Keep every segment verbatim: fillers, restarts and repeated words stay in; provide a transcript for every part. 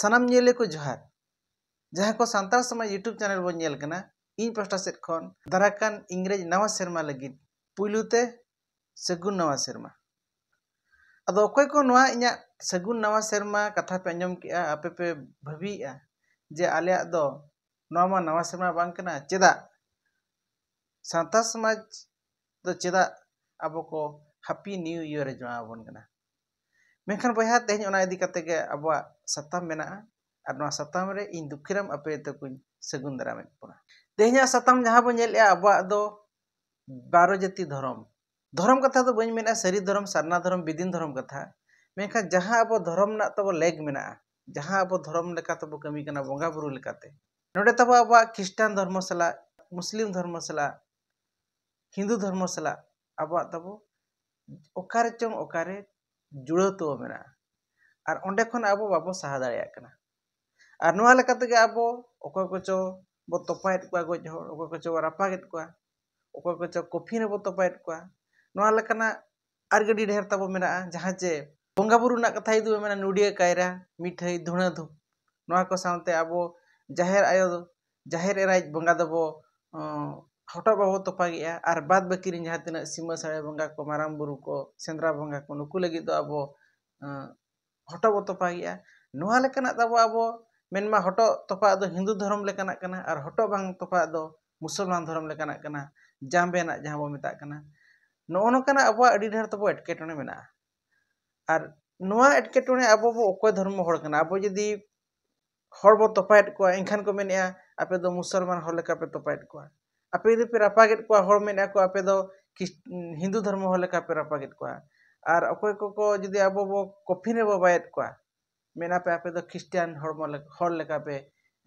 ᱥᱟᱱᱟᱢ ᱧᱮᱞᱤᱭᱟᱹ ᱠᱚ ᱡᱚᱦᱟᱨ᱾ ᱡᱟᱦᱟᱸᱭ ᱠᱚ ᱥᱟᱱᱛᱟᱲ ᱥᱚᱢᱟᱡᱽ YouTube ᱪᱮᱱᱮᱞ ᱵᱚᱱ ᱧᱮᱞ ᱠᱟᱱᱟ, ᱤᱧ ᱯᱟᱦᱴᱟ ᱥᱮᱫ ᱠᱷᱚᱱ ᱫᱟᱨᱟᱭ ᱠᱟᱱ ᱤᱝᱨᱮᱡᱽ ᱱᱟᱣᱟ ᱥᱮᱨᱢᱟ ᱞᱟᱹᱜᱤᱫ ᱯᱩᱭᱞᱩ ᱛᱮ ᱥᱟᱹᱜᱩᱱ ᱱᱟᱣᱟ ᱥᱮᱨᱢᱟ᱾ ᱟᱫᱚ ᱚᱠᱚᱭ ᱠᱚ ᱱᱚᱣᱟ ᱤᱧᱟᱹᱜ ᱥᱟᱹᱜᱩᱱ ᱱᱟᱣᱟ ᱥᱮᱨᱢᱟ ᱠᱟᱛᱷᱟ ᱯᱮ ᱟᱸᱡᱚᱢ ᱠᱮᱜᱼᱟ, ᱟᱯᱮ ᱯᱮ ᱵᱷᱟᱹᱵᱤᱭᱮᱜᱼᱟ ᱡᱮ ᱟᱞᱮᱭᱟᱜ ᱫᱚ ᱱᱚᱣᱟ ᱢᱟ ᱱᱟᱣᱟ ᱥᱮᱨᱢᱟ ᱵᱟᱝ ᱠᱟᱱᱟ, ᱪᱮᱫᱟᱜ ᱥᱟᱱᱛᱟᱲ ᱥᱚᱢᱟᱡᱽ ᱫᱚ ᱪᱮᱫᱟᱜ ᱟᱵᱚ ᱠᱚ Happy New Year ᱮ ᱡᱚᱢᱟ ᱟᱵᱚᱱ ᱠᱟᱱᱟ? ᱢᱮᱱᱠᱷᱟᱱ ᱵᱚᱭᱦᱟ, ᱛᱮᱦᱮᱧ ᱚᱱᱟ ᱤᱫᱤ ᱠᱟᱛᱮ ᱜᱮ ᱟᱵᱚᱣᱟᱜ ᱥᱟᱛᱟᱢ ᱢᱮᱱᱟᱜᱼᱟ, ᱟᱨ ᱱᱚᱣᱟ ᱥᱟᱛᱟᱢ ᱨᱮ ᱤᱧ ᱫᱩᱠᱷᱤᱨᱟᱢ ᱟᱯᱮ ᱛᱟᱠᱚᱧ ᱥᱟᱹᱜᱩᱱ ᱫᱟᱨᱟᱢᱮᱫ ᱵᱚᱱᱟ᱾ ᱛᱮᱦᱮᱧᱟᱜ ᱥᱟᱛᱟᱢ ᱡᱟᱦᱟᱸ ᱵᱚᱱ ᱧᱮᱞᱮᱜᱼᱟ, ᱟᱵᱚᱣᱟᱜ ᱫᱚ ᱵᱟᱨᱚ ᱡᱟᱹᱛᱤ ᱫᱷᱚᱨᱚᱢ᱾ ᱫᱷᱚᱨᱚᱢ ᱠᱟᱛᱷᱟ ᱫᱚ ᱵᱟᱹᱧ ᱢᱮᱱᱟ ᱥᱟᱹᱨᱤ ᱫᱷᱚᱨᱚᱢ, ᱥᱟᱨᱱᱟ ᱫᱷᱚᱨᱚᱢ, ᱵᱤᱫᱤᱱ ᱫᱷᱚᱨᱚᱢ ᱠᱟᱛᱷᱟ, ᱢᱮᱱᱠᱷᱟᱱ ᱡᱟᱦᱟᱸ ᱟᱵᱚ ᱫᱷᱚᱨᱚᱢ ᱨᱮᱱᱟᱜ ᱛᱟᱵᱚ ᱞᱮᱠ ᱢᱮᱱᱟᱜᱼᱟ, ᱡᱟᱦᱟᱸ ᱟᱵᱚ ᱫᱷᱚᱨᱚᱢ ᱞᱮᱠᱟ ᱛᱮᱵᱚ ᱠᱟᱹᱢᱤ ᱠᱟᱱᱟ ᱵᱚᱸᱜᱟ ᱵᱩᱨᱩ ᱞᱮᱠᱟᱛᱮ, ᱱᱚᱰᱮ ᱛᱟᱵᱚ ᱟᱵᱚᱣᱟᱜ ᱠᱷᱨᱤᱥᱴᱟᱱ ᱫᱷᱚᱨᱢᱚ ᱥᱟᱞᱟᱜ, ᱢᱩᱥᱞᱤᱢ ᱫᱷᱚᱨᱢᱚ ᱥᱟᱞᱟᱜ, ᱦᱤᱱᱫᱩ ᱫᱷᱚᱨᱢᱚ ᱥᱟᱞᱟᱜ ᱟᱵᱚᱣᱟᱜ ᱛᱟᱵᱚ ᱚᱠᱟᱨᱮ ᱪᱚᱝ ᱚᱠᱟᱨᱮ ᱡᱩᱲᱟᱹᱣ ᱛᱟᱵᱚ ᱢᱮᱱᱟᱜᱼᱟ, ᱟᱨ ᱚᱸᱰᱮ ᱠᱷᱚᱱ ᱟᱵᱚ ᱵᱟᱵᱚ ᱥᱟᱦᱟ ᱫᱟᱲᱮᱭᱟᱜ ᱠᱟᱱᱟ᱾ ᱟᱨ ᱱᱚᱣᱟ ᱞᱮᱠᱟ ᱛᱮᱜᱮ ᱟᱵᱚ ᱚᱠᱚᱭ ᱠᱚᱪᱚ ᱵᱚ ᱛᱚᱯᱟᱭᱮᱫ ᱠᱚᱣᱟ ᱜᱚᱡ ᱦᱚᱲ, ᱚᱠᱚᱭ ᱠᱚᱪᱚ ᱵᱚ ᱨᱟᱯᱟᱜᱮᱫ ᱠᱚᱣᱟ, ᱚᱠᱚᱭ ᱠᱚᱪᱚ ᱠᱚᱯᱷᱤᱱ ᱨᱮᱵᱚ ᱛᱚᱯᱟᱭᱮᱫ ᱠᱚᱣᱟ᱾ ᱱᱚᱣᱟ ᱞᱮᱠᱟᱱᱟᱜ ᱟᱨ ᱟᱹᱰᱤ ᱰᱷᱮᱨ ᱛᱟᱵᱚ ᱢᱮᱱᱟᱜᱼᱟ, ᱡᱟᱦᱟᱸ ᱪᱮ ᱵᱚᱸᱜᱟ ᱵᱩᱨᱩ ᱨᱮᱱᱟᱜ ᱠᱟᱛᱷᱟ ᱡᱩᱫᱤ ᱵᱚ ᱢᱮᱱᱟ, ᱱᱚᱰᱤᱭᱟᱹ ᱠᱟᱭᱨᱟ, ᱢᱤᱴᱷᱟᱹᱭ, ᱫᱷᱩᱬᱟᱹ ᱫᱷᱩᱯ, ᱱᱚᱣᱟ ᱠᱚ ᱥᱟᱶᱛᱮ ᱟᱵᱚ ᱡᱟᱦᱮᱨ ᱟᱭᱳ, ᱡᱟᱦᱮᱨ ᱮᱨᱟᱭᱤᱡ ᱵᱚᱸᱜᱟ ᱫᱚᱵᱚ, ᱚᱸ, ᱦᱚᱴᱚᱜ ᱵᱟᱵᱚ ᱛᱚᱯᱟᱜᱮᱜᱼᱟ, ᱟᱨ ᱵᱟᱫ ᱵᱟᱹᱠᱤ ᱨᱮᱱ ᱡᱟᱦᱟᱸ ᱛᱤᱱᱟᱹᱜ ᱥᱤᱢᱟᱹ ᱥᱟᱹᱲᱮ ᱵᱚᱸᱜᱟ ᱠᱚ, ᱢᱟᱨᱟᱝ ᱵᱩᱨᱩ ᱠᱚ, ᱥᱮᱸᱫᱽᱨᱟ ᱵᱚᱸᱜᱟ ᱠᱚ, ᱱᱩᱠᱩ ᱞᱟᱹᱜᱤᱫ ᱫᱚ ᱟᱵᱚ, ᱚᱸ, ᱦᱚᱴᱚᱜ ᱵᱚ ᱛᱚᱯᱟᱜᱮᱜᱼᱟ᱾ ᱱᱚᱣᱟ ᱞᱮᱠᱟᱱᱟᱜ ᱛᱟᱵᱚ ᱟᱵᱚ ᱢᱮᱱᱢᱟ ᱦᱚᱴᱚᱜ ᱛᱚᱯᱟᱜ ᱫᱚ ᱦᱤᱱᱫᱩ ᱫᱷᱚᱨᱚᱢ ᱞᱮᱠᱟᱱᱟᱜ ᱠᱟᱱᱟ, ᱟᱨ ᱦᱚᱴᱚᱜ ᱵᱟᱝ ᱛᱚᱯᱟᱜ ᱫᱚ ᱢᱩᱥᱚᱞᱢᱟᱱ ᱫᱷᱚᱨᱚᱢ ᱞᱮᱠᱟᱱᱟᱜ ᱠᱟᱱᱟ, ᱡᱟᱢᱵᱮᱱᱟᱜ ᱡᱟᱦᱟᱸ ᱵᱚ ᱢᱮᱛᱟᱜ ᱠᱟᱱᱟ᱾ ᱱᱚᱜᱼᱚ ᱱᱚᱝᱠᱟᱱᱟᱜ ᱟᱵᱚᱣᱟᱜ ᱟᱹᱰᱤ ᱰᱷᱮᱨ ᱛᱟᱵᱚ ᱮᱴᱠᱮᱴᱚᱬᱮ ᱢᱮᱱᱟᱜᱼᱟ᱾ ᱟᱨ ᱱᱚᱣᱟ ᱮᱴᱠᱮᱴᱚᱬᱮ ᱟᱵᱚ ᱵᱚ ᱚᱠᱚᱭ ᱫᱷᱚᱨᱢᱚ ᱦᱚᱲ ᱠᱟᱱᱟ? ᱟᱵᱚ ᱡᱩᱫᱤ ᱦᱚᱲ ᱵᱚ ᱛᱚᱯᱟᱭᱮᱫ ᱠᱚᱣᱟ, ᱮᱱᱠᱷᱟᱱ ᱠᱚ ᱢᱮᱱᱮᱫᱼᱟ, "ᱟᱯᱮ ᱫᱚ ᱢᱩᱥᱚᱞᱢᱟᱱ ᱦᱚᱲ ᱞᱮᱠᱟ ᱯᱮ ᱛᱚᱯᱟᱭᱮᱫ ᱠᱚᱣᱟ᱾ ᱟᱯᱮ ᱡᱩᱫᱤ ᱯᱮ ᱨᱟᱯᱟᱜᱮᱫ ᱠᱚᱣᱟ, ᱦᱚᱲ ᱢᱮᱱᱮᱫᱼᱟ ᱠᱚ, ᱟᱯᱮ ᱫᱚ ᱠᱷᱤᱥ-, ᱦᱤᱱᱫᱩ ᱫᱷᱚᱨᱢᱚ ᱦᱚᱲ ᱞᱮᱠᱟ ᱯᱮ ᱨᱟᱯᱟᱜᱮᱫ ᱠᱚᱣᱟ᱾ ᱟᱨ ᱚᱠᱚᱭ ᱠᱚᱠᱚ ᱡᱩᱫᱤ ᱟᱵᱚ ᱵᱚ ᱠᱚᱯᱷᱤᱱ ᱨᱮᱵᱚ ᱵᱟᱭᱮᱫ ᱠᱚᱣᱟ, ᱢᱮᱱᱟ ᱯᱮ, ᱟᱯᱮ ᱫᱚ ᱠᱷᱨᱤᱥᱴᱟᱱ ᱦᱚᱲᱢᱚ ᱞᱮ-, ᱦᱚᱲ ᱞᱮᱠᱟ ᱯᱮ,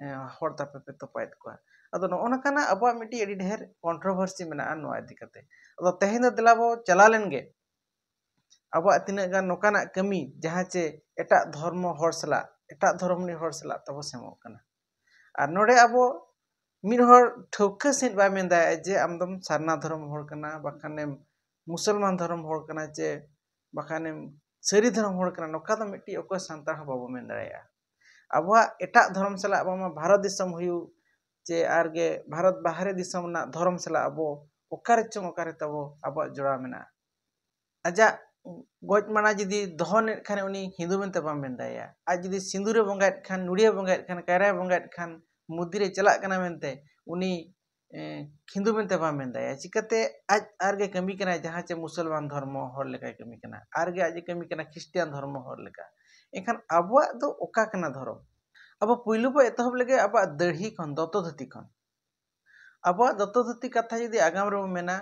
ᱮ, ᱦᱚᱲ ᱛᱟᱯᱮ ᱯᱮ ᱛᱚᱯᱟᱭᱮᱫ ᱠᱚᱣᱟ᱾" ᱟᱫᱚ ᱱᱚᱜᱼᱚ ᱱᱚᱝᱠᱟᱱᱟᱜ ᱟᱵᱚᱣᱟᱜ ᱢᱤᱫᱴᱤᱡ ᱟᱹᱰᱤ ᱰᱷᱮᱨ ᱠᱚᱱᱴᱨᱳᱵᱷᱟᱨᱥᱤ ᱢᱮᱱᱟᱜᱼᱟ ᱱᱚᱣᱟ ᱤᱫᱤ ᱠᱟᱛᱮ᱾ ᱟᱫᱚ ᱛᱮᱦᱮᱧ ᱫᱚ ᱫᱮᱞᱟ ᱵᱚ ᱪᱟᱞᱟᱣ ᱞᱮᱱ ᱜᱮ ᱟᱵᱚᱣᱟᱜ ᱛᱤᱱᱟᱹᱜ ᱜᱟᱱ ᱱᱚᱝᱠᱟᱱᱟᱜ ᱠᱟᱹᱢᱤ, ᱡᱟᱦᱟᱸ ᱪᱮ ᱮᱴᱟᱜ ᱫᱷᱚᱨᱢᱚ ᱦᱚᱲ ᱥᱟᱞᱟᱜ, ᱮᱴᱟᱜ ᱫᱷᱚᱨᱚᱢ ᱨᱤᱱᱤᱡ ᱦᱚᱲ ᱥᱟᱞᱟᱜ ᱛᱟᱵᱚ ᱥᱮᱢᱚᱜ ᱠᱟᱱᱟ᱾ ᱟᱨ ᱱᱚᱰᱮ ᱟᱵᱚ ᱢᱤᱫ ᱦᱚᱲ ᱴᱷᱟᱹᱣᱠᱟᱹ ᱥᱟᱺᱦᱤᱡ ᱵᱟᱭ ᱢᱮᱱ ᱫᱟᱲᱮᱭᱟᱜᱼᱟ ᱡᱮ ᱟᱢ ᱫᱚᱢ ᱥᱟᱨᱱᱟ ᱫᱷᱚᱨᱚᱢ ᱦᱚᱲ ᱠᱟᱱᱟ, ᱵᱟᱠᱷᱟᱱᱮᱢ ᱢᱩᱥᱚᱞᱢᱟᱱ ᱫᱷᱚᱨᱚᱢ ᱦᱚᱲ ᱠᱟᱱᱟ, ᱪᱮ ᱵᱟᱠᱷᱟᱱᱮᱢ ᱥᱟᱹᱨᱤ ᱫᱷᱚᱨᱚᱢ ᱦᱚᱲ ᱠᱟᱱᱟ, ᱱᱚᱝᱠᱟ ᱫᱚ ᱢᱤᱫᱴᱤᱡ ᱚᱠᱚᱭ ᱥᱟᱱᱛᱟᱲ ᱦᱚᱸ ᱵᱟᱵᱚ ᱢᱮᱱ ᱫᱟᱲᱮᱭᱟᱜᱼᱟ᱾ ᱟᱵᱚᱣᱟᱜ ᱮᱴᱟᱜ ᱫᱷᱚᱨᱚᱢ ᱥᱟᱞᱟᱜ ᱟᱵᱚ ᱢᱟ ᱵᱷᱟᱨᱚᱛ ᱫᱤᱥᱚᱢ ᱦᱩᱭᱩᱜ, ᱪᱮ ᱟᱨᱜᱮ ᱵᱷᱟᱨᱚᱛ ᱵᱟᱦᱨᱮ ᱫᱤᱥᱚᱢ ᱨᱮᱱᱟᱜ ᱫᱷᱚᱨᱚᱢ ᱥᱟᱞᱟᱜ ᱟᱵᱚ ᱚᱠᱟᱨᱮ ᱪᱚᱝ ᱚᱠᱟᱨᱮ ᱛᱟᱵᱚ ᱟᱵᱚᱣᱟᱜ ᱡᱚᱲᱟᱣ ᱢᱮᱱᱟᱜᱼᱟ᱾ ᱟᱡᱟᱜ ᱜᱚᱡ ᱢᱟᱲᱟ ᱡᱩᱫᱤ ᱫᱚᱦᱚ ᱞᱮᱫ ᱠᱷᱟᱱ ᱩᱱᱤ ᱦᱤᱱᱫᱩ ᱢᱮᱱᱛᱮ ᱵᱟᱢ ᱢᱮᱱ ᱫᱟᱲᱮᱭᱟᱜᱼᱟ᱾ ᱟᱡ ᱡᱩᱫᱤ ᱥᱤᱸᱫᱩᱨᱮ ᱵᱚᱸᱜᱟᱭᱮᱫ ᱠᱷᱟᱱ, ᱱᱩᱲᱤᱭᱮ ᱵᱚᱸᱜᱟᱭᱮᱫ ᱠᱷᱟᱱ, ᱠᱟᱭᱨᱟᱭ ᱵᱚᱸᱜᱟᱭᱮᱫ ᱠᱷᱟᱱ, ᱢᱚᱱᱫᱤᱨᱮ ᱪᱟᱞᱟᱜ ᱠᱟᱱᱟ ᱢᱮᱱᱛᱮ ᱩᱱᱤ ᱮ, ᱦᱤᱱᱫᱩ ᱢᱮᱱᱛᱮ ᱵᱟᱢ ᱢᱮᱱ ᱫᱟᱲᱮᱭᱟᱜᱼᱟ᱾ ᱪᱤᱠᱟᱹᱛᱮ? ᱟᱡ ᱟᱨᱜᱮ ᱠᱟᱹᱢᱤ ᱠᱟᱱᱟᱭ ᱡᱟᱦᱟᱸ ᱪᱮ ᱢᱩᱥᱚᱞᱢᱟᱱ ᱫᱷᱚᱨᱢᱚ ᱦᱚᱲ ᱞᱮᱠᱟᱭ ᱠᱟᱹᱢᱤ ᱠᱟᱱᱟ, ᱟᱨᱜᱮ ᱟᱡ ᱮ ᱠᱟᱹᱢᱤ ᱠᱟᱱᱟ ᱠᱷᱨᱤᱥᱴᱤᱭᱟᱱ ᱫᱷᱚᱨᱢᱚ ᱦᱚᱲ ᱞᱮᱠᱟ᱾ ᱮᱱᱠᱷᱟᱱ ᱟᱵᱚᱣᱟᱜ ᱫᱚ ᱚᱠᱟ ᱠᱟᱱᱟ ᱫᱷᱚᱨᱚᱢ? ᱟᱵᱚ ᱯᱩᱭᱞᱩ ᱵᱚ ᱮᱛᱚᱦᱚᱵ ᱞᱮᱜᱮ ᱟᱵᱚᱣᱟᱜ ᱫᱟᱹᱲᱦᱤ ᱠᱷᱚᱱ, ᱫᱚᱛᱚ ᱫᱷᱩᱛᱤ ᱠᱷᱚᱱ᱾ ᱟᱵᱚᱣᱟᱜ ᱫᱚᱛᱚ ᱫᱷᱩᱛᱤ ᱠᱟᱛᱷᱟ ᱡᱩᱫᱤ ᱟᱜᱟᱢ ᱨᱮᱵᱚ ᱢᱮᱱᱟ,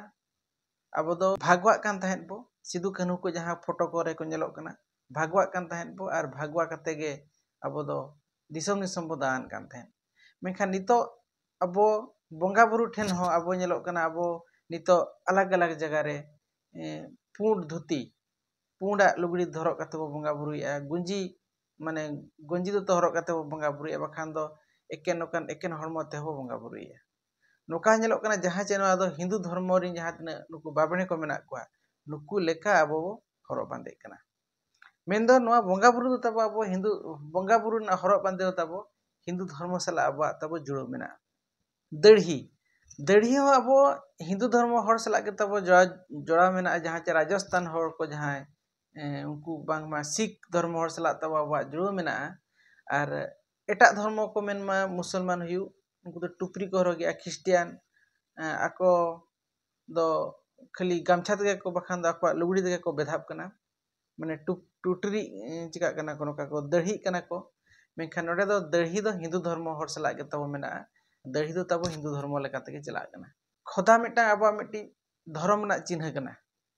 ᱟᱵᱚ ᱫᱚ ᱵᱷᱟᱜᱽᱣᱟᱜ ᱠᱟᱱ ᱛᱟᱦᱮᱸᱫ ᱵᱚ, ᱥᱤᱫᱩ ᱠᱟᱹᱱᱦᱩ ᱠᱚ ᱡᱟᱦᱟᱸ ᱯᱷᱳᱴᱳ ᱠᱚᱨᱮ ᱠᱚ ᱧᱮᱞᱚᱜ ᱠᱟᱱᱟ, ᱵᱷᱟᱜᱽᱣᱟᱜ ᱠᱟᱱ ᱛᱟᱦᱮᱸᱫ ᱵᱚ ᱟᱨ ᱵᱷᱟᱜᱽᱣᱟ ᱠᱟᱛᱮ ᱜᱮ ᱟᱵᱚ ᱫᱚ ᱫᱤᱥᱚᱢ ᱫᱤᱥᱚᱢ ᱵᱚ ᱫᱟᱬᱟᱱ ᱠᱟᱱ ᱛᱟᱦᱮᱸᱫ᱾ ᱢᱮᱱᱠᱷᱟᱱ ᱱᱤᱛᱚᱜ ᱟᱵᱚ ᱵᱚᱸᱜᱟ ᱵᱩᱨᱩ ᱴᱷᱮᱱ ᱦᱚᱸ ᱟᱵᱚ ᱧᱮᱞᱚᱜ ᱠᱟᱱᱟ, ᱟᱵᱚ ᱱᱤᱛᱚᱜ ᱟᱞᱟᱜᱽ ᱟᱞᱟᱜᱽ ᱡᱟᱭᱜᱟ ᱨᱮ, ᱮ, ᱯᱩᱸᱰ ᱫᱷᱩᱛᱤ, ᱯᱩᱸᱰᱟᱜ ᱞᱩᱜᱽᱲᱤ ᱫᱚ ᱦᱚᱨᱚᱜ ᱠᱟᱛᱮ ᱵᱚ ᱵᱚᱸᱜᱟ ᱵᱩᱨᱩᱭᱮᱫᱼᱟ᱾ ᱜᱩᱸᱡᱤ, ᱢᱟᱱᱮ ᱜᱩᱸᱡᱤ ᱫᱚᱛᱚ ᱦᱚᱨᱚᱜ ᱠᱟᱛᱮ ᱵᱚ ᱵᱚᱸᱜᱟ ᱵᱩᱨᱩᱭᱮᱫᱼᱟ, ᱵᱟᱠᱷᱟᱱ ᱫᱚ ᱮᱠᱮᱱ ᱱᱚᱝᱠᱟᱱ ᱮᱠᱮᱱ ᱦᱚᱲᱢᱚ ᱛᱮᱦᱚᱸ ᱵᱚ ᱵᱚᱸᱜᱟ ᱵᱩᱨᱩᱭᱮᱫᱼᱟ᱾ ᱱᱚᱝᱠᱟ ᱧᱮᱞᱚᱜ ᱠᱟᱱᱟ, ᱡᱟᱦᱟᱸ ᱪᱮ ᱱᱚᱣᱟ ᱫᱚ ᱦᱤᱱᱫᱩ ᱫᱷᱚᱨᱢᱚ ᱨᱮᱱ ᱡᱟᱦᱟᱸ ᱛᱤᱱᱟᱹᱜ ᱱᱩᱠᱩ ᱵᱟᱵᱽᱬᱮ ᱠᱚ ᱢᱮᱱᱟᱜ ᱠᱚᱣᱟ, ᱱᱩᱠᱩ ᱞᱮᱠᱟ ᱟᱵᱚ ᱵᱚ ᱦᱚᱨᱚᱜ ᱵᱟᱸᱫᱮᱜ ᱠᱟᱱᱟ᱾ ᱢᱮᱱᱫᱚ ᱱᱚᱣᱟ ᱵᱚᱸᱜᱟ ᱵᱩᱨᱩ ᱫᱚ ᱛᱟᱵᱚ, ᱟᱵᱚ ᱦᱤᱱᱫᱩ ᱵᱚᱸᱜᱟ ᱵᱩᱨᱩ ᱨᱮᱱᱟᱜ ᱦᱚᱨᱚᱜ ᱵᱟᱸᱫᱮ ᱫᱚ ᱛᱟᱵᱚ ᱦᱤᱱᱫᱩ ᱫᱷᱚᱨᱢᱚ ᱥᱟᱞᱟᱜ ᱟᱵᱚᱣᱟᱜ ᱛᱟᱵᱚ ᱡᱩᱲᱟᱹᱣ ᱢᱮᱱᱟᱜᱼᱟ᱾ ᱫᱟᱹᱲᱦᱤ, ᱫᱟᱹᱲᱦᱤ ᱦᱚᱸ ᱟᱵᱚ ᱦᱤᱱᱫᱩ ᱫᱷᱚᱨᱢᱚ ᱦᱚᱲ ᱥᱟᱞᱟᱜ ᱜᱮ ᱛᱟᱵᱚ ᱡᱚᱲᱟᱣ, ᱡᱚᱲᱟᱣ ᱢᱮᱱᱟᱜᱼᱟ, ᱡᱟᱦᱟᱸ ᱪᱮ ᱨᱟᱡᱚᱥᱛᱷᱟᱱ ᱦᱚᱲ ᱠᱚ ᱡᱟᱦᱟᱸᱭ, ᱮ, ᱩᱱᱠᱩ ᱵᱟᱝᱢᱟ ᱥᱤᱠᱷ ᱫᱷᱚᱨᱢᱚ ᱦᱚᱲ ᱥᱟᱞᱟᱜ ᱛᱟᱵᱚ ᱟᱵᱚᱣᱟᱜ ᱡᱩᱲᱟᱹᱣ ᱢᱮᱱᱟᱜᱼᱟ᱾ ᱟᱨ ᱮᱴᱟᱜ ᱫᱷᱚᱨᱢᱚ ᱠᱚ ᱢᱮᱱᱢᱟ ᱢᱩᱥᱚᱞᱢᱟᱱ ᱦᱩᱭᱩᱜ, ᱩᱱᱠᱩ ᱫᱚ ᱴᱩᱯᱨᱤ ᱠᱚ ᱦᱚᱨᱚᱜᱮᱜᱼᱟ, ᱠᱷᱨᱤᱥᱴᱤᱭᱟᱱ, ᱮ, ᱟᱠᱚ ᱫᱚ ᱠᱷᱟᱹᱞᱤ ᱜᱟᱢᱪᱷᱟ ᱛᱮᱜᱮ ᱠᱚ, ᱵᱟᱠᱷᱟᱱ ᱫᱚ ᱟᱠᱚᱣᱟᱜ ᱞᱩᱜᱽᱲᱤ ᱛᱮᱜᱮ ᱠᱚ ᱵᱮᱫᱷᱟᱵ ᱠᱟᱱᱟ, ᱢᱟᱱᱮ ᱴᱩ-, ᱴᱩᱴᱨᱤ, ᱮ, ᱪᱤᱠᱟᱹᱜ ᱠᱟᱱᱟ ᱠᱚ, ᱱᱚᱝᱠᱟ ᱠᱚ ᱫᱟᱹᱲᱦᱤᱜ ᱠᱟᱱᱟ ᱠᱚ᱾ ᱢᱮᱱᱠᱷᱟᱱ ᱱᱚᱰᱮ ᱫᱚ ᱫᱟᱹᱲᱦᱤ ᱫᱚ ᱦᱤᱱᱫᱩ ᱫᱷᱚᱨᱢᱚ ᱦᱚᱲ ᱥᱟᱞᱟᱜ ᱜᱮ ᱛᱟᱵᱚ ᱢᱮᱱᱟᱜᱼᱟ, ᱫᱟᱹᱲᱦᱤ ᱫᱚ ᱛᱟᱵᱚ ᱦᱤᱱᱫᱩ ᱫᱷᱚᱨᱢᱚ ᱞᱮᱠᱟ ᱛᱮᱜᱮ ᱪᱟᱞᱟᱜ ᱠᱟᱱᱟ᱾ ᱠᱷᱚᱫᱟ ᱢᱤᱫᱴᱟᱝ ᱟᱵᱚᱣᱟᱜ ᱢᱤᱫᱴᱤᱡ ᱫᱷᱚᱨᱚᱢ ᱨᱮᱱᱟᱜ ᱪᱤᱱᱦᱟᱹ ᱠᱟᱱᱟ᱾